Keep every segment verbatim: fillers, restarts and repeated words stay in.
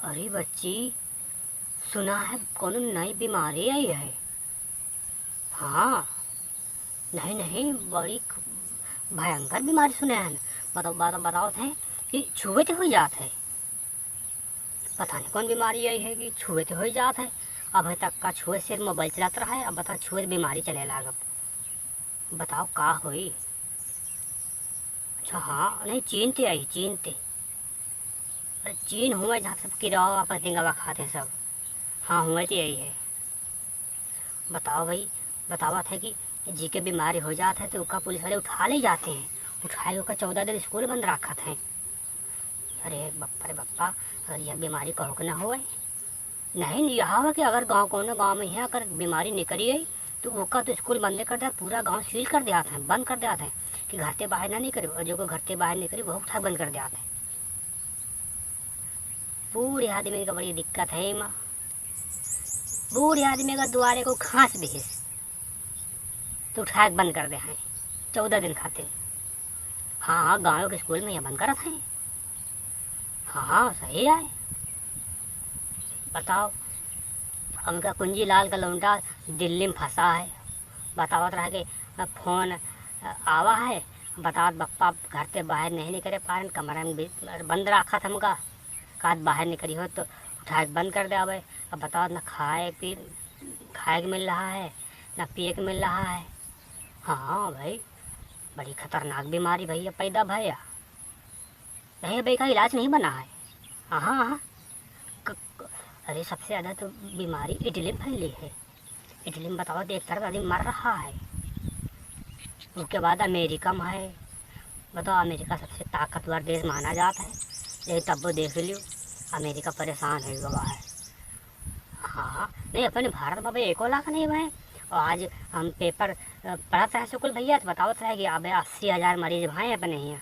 अरे बच्ची, सुना है कौनो नई बीमारी आई है? हाँ, नहीं, नहीं, बड़ी ख-, भयंकर बीमारी सुने हैं। बताओ, बताओ, बतावत हैं कि छुए ते हो जात है। पता नहीं कौन बीमारी आई है कि छुए ते हो जात है। अबे तक का छुए से मोबाइल चलात रहा है, अब बता छुए बीमारी चले लागब। बताओ का होई? अच्छा, हाँ, नहीं, चीन ते आई, चीन ते। अरे, चीन हुए जहाँ सब किरावा आपस में गवा खाते हैं सब। हाँ, हुए ते यही है। बताओ भाई, बतावत है कि जी के बीमारी हो जात है तो उका पुलिस वाले उठा ले जाते हैं, उठाए के ओका चौदह दिन स्कूल बंद रखत हैं। अरे बप्पा रे बप्पा, अगर यह बीमारी कहो के ना होए। नहीं, नहीं, यह हवा कि अगर गाँव, कौनो गाँव में यहाँ अगर बीमारी निकली है तो ओका तो स्कूल बंदे कर दे, पूरा गाँव सील कर देत हैं, बंद कर देत हैं कि घर ते बाहर ना निकरे, और जो कोई घर ते बाहर निकरे वो उठा बंद कर देत हैं। बूढ़े आदमी का बड़ी दिक्कत है माँ। बूढ़े आदमी का दुआरे को घास दिहिस तो उठा के बंद कर दे हैं चौदह दिन खातिर। हाँ, हाँ, गाँव के स्कूल में ये बंद करत हैं। हाँ, हाँ, सही है। बताओ, हमका कुंजी लाल का लौंडा दिल्ली में फंसा है। बतावत रहा कि फोन आवा है, बतावत बप्पा घर से बाहर नहीं निकले पारन, कमरा में भी बंद रखत हमका। कहत बाहर निकली हो तो उठा के बंद कर दे आवे। अब बताओ, ना खाए पी, खाए के मिल रहा है, ना पिए के मिल रहा है। हाँ भाई, बड़ी खतरनाक बीमारी भैया पैदा भया। नहीं भाई, का इलाज नहीं बना है। हाँ, हाँ, हाँ। क-, क-, अरे, सबसे ज्यादा तो बीमारी इटली में फैली है। इटली में बताओ, एक तरफ आदमी मर रहा है, उसके बाद अमेरिका में है। बताओ, अमेरिका सबसे ताकतवर देश माना जात है, लेकिन तब वो देख लियो, अमेरिका परेशान है गवा है। हाँ, नहीं, अपने भारत में भाई एको लाख नहीं भाई। और आज हम पेपर, अ, पढ़त रहे स्कूल भैया, तो बतावत रहे कि अबे अस्सी हजार मरीज भाई अपने यहाँ।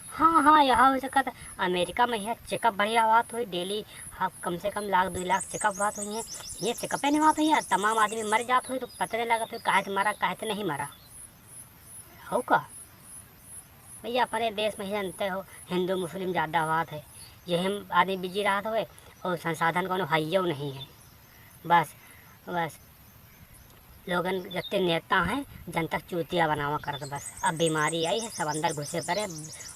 हाँ, हाँ, यह हो सकत है। अमेरिका में यहाँ चेकअप बढ़िया होत होई, डेली, हाँ, कम से कम लाख, दुई लाख चेकअप होत होई है। ये चेकअपे नहीं होत होई है, तमाम आदमी मर जात होई, तो पता नहीं लगत होई, काहे से मरा, काहे से नहीं मरा। हो का? भैया, अपने देश में ही जानते हो, हिंदू मुस्लिम ज्यादा होत है, यही में आदमी बिजी रहत होए, और संसाधन कोनो हइयो नहीं है। बस, बस, लोगन जत्ते नेता हैं, जनता के चूतिया बनावा करत बस। अब बीमारी आई है, सब अंदर घुसे पड़े।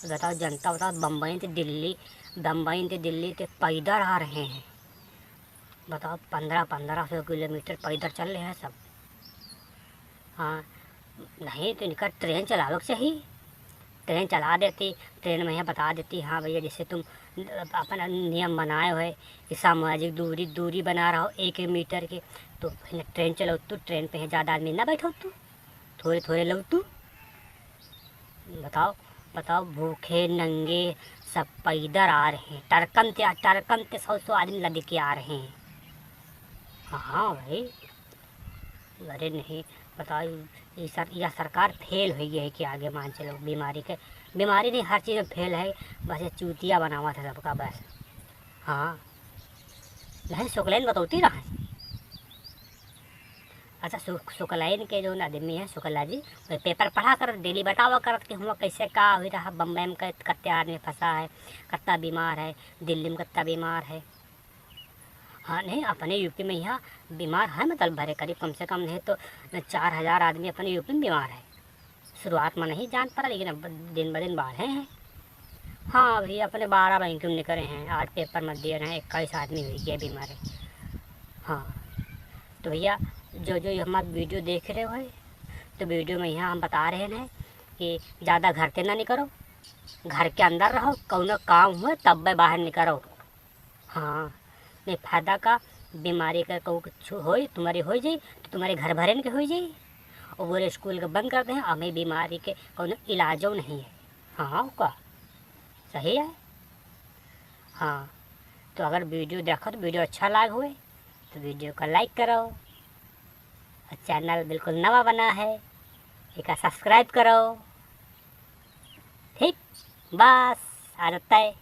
बताओ, जनता, बताओ, बम्बई ते दिल्ली, बम्बई ते दिल्ली ते पैदल आ रहे हैं। बताओ, पन्द्रह पन्द्रह सौ किलोमीटर पैदल चल रहे हैं सब। हाँ, नहीं तो इनका ट्रेन चलावे के चाहिए। ट्रेन चला देती, ट्रेन में यहाँ बता देती, "हाँ भैया, जैसे तुम अपन नियम बनाए हुए कि सामाजिक दूरी, दूरी बना रहो एक एक मीटर के, तो फिर ट्रेन चलो तू, ट्रेन पे यहाँ ज्यादा आदमी ना बैठो तू, थोड़े थोड़े लो तू।" बताओ, बताओ, भूखे नंगे सब पैदल आ रहे हैं, टरकन ते, टरकन ते सौ सौ आदमी लद के आ रहे हैं। हाँ भाई, अरे नहीं, बताओ, ये सर, यह सरकार फेल हो गई है कि आगे मान चलो बीमारी के, बीमारी नहीं, हर चीज में फेल है, बस ये चूतिया बनावा था सबका बस। हाँ, नहीं, शुक्लैन बतौती रहा है। अच्छा, शु-, शुक्लैन के जो आदमी है, शुक्ला जी, वह पेपर पढ़ा करत, डेली बतावा करत कि हुआ कैसे का हुई रहा, बम्बई में क-, कत्ते आदमी फंसा है, कत्ता बीमार है, दिल्ली में कत्ता बीमार है। हाँ, नहीं, अपने यूपी में यहाँ बीमार है, मतलब, भरे करीब कम से कम नहीं तो चार हजार आदमी अपने यूपी में बीमार है। शुरुआत में नहीं जान पड़ा, लेकिन अब दिन ब दिन बढ़े हैं। हाँ, अभी अपने बारह बैंक में निकले हैं, आज पेपर में दिए रहे, इक्कीस आदमी हुई गए बीमार है। हाँ, तो भैया, जो, जो ये हमारा वीडियो देख रहे हो, तो वीडियो में यहाँ हम बता रहे हैं कि ज्यादा घर से ना निकलो, घर के अंदर रहो, कौनो काम हुए तब बाहर निकलो। हाँ, नहीं फायदा का, बीमारी का कहूँ कुछ होई, तुम्हारी हो जाई, तो तुम्हारे घर भरेन के हो जाई। और बोले स्कूल के बंद कर दे, हमें बीमारी के कौनो इलाजो नहीं है। हाँ, का सही है। हाँ, तो अगर वीडियो देखो तो वीडियो अच्छा लाग हुए तो वीडियो का लाइक करो, और चैनल बिल्कुल नवा बना है, एका सब्सक्राइब करो। ठीक, बस, आ जाता है।